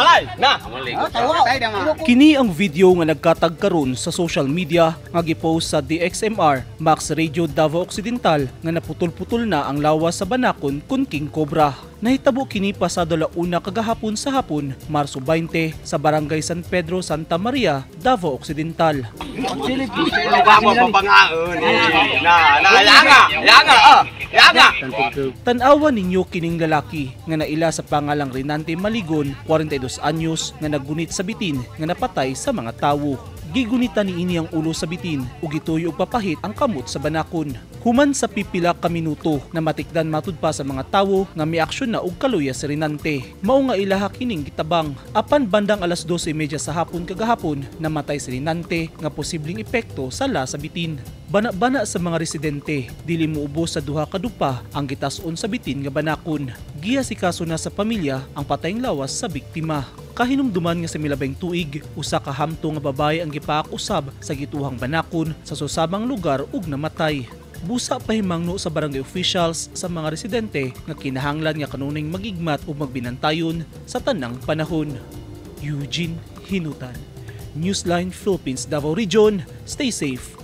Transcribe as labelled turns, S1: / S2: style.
S1: Balay, na.
S2: Kini ang video nga nagkatag karon sa social media nga gipost sa DXMR Max Radio Davao Occidental nga naputol-putol na ang lawas sa banakon kun King Cobra. Nahitabo kini pasado 1:00 kagahapon sa hapon, Marso 20, sa Barangay San Pedro, Santa Maria, Davao Occidental.
S1: Ba mo papangaon. Na, na, yanga, yanga, ah, yanga.
S2: Tan-awa ninyo kining lalaki nga naila sa pangalang Renante Maligon, 42 anyos, nga naggunit sa bitin nga napatay sa mga tawo. Gigunitan niini ang ulo sa bitin ug gituyo og papahit ang kamot sa banakon. Human sa pipila ka minuto, namatikdan matud pa sa mga tawo nga miaksyon na og kaluya si Renante. Mao nga ilaha kining gitabang. Apan bandang 2:30 sa hapon kagahapon, namatay si Renante nga posibleng epekto sa sa bitin. Bana-bana sa mga residente, dili moubos sa 2 ka dupa ang gitas-on sa bitin nga banakon. Giasikaso na sa pamilya ang patayng lawas sa biktima. Kahinumduman nga sa milabeng tuig, usa ka hamto nga babae ang gipaak usab sa gituhang banakon sa susamang lugar ug namatay. Busa pahimangno sa barangay officials sa mga residente nga kinahanglan nga kanuning magigmat ug magbinantayon sa tanang panahon. Eugene Hinutan, Newsline Philippines Davao Region. Stay safe.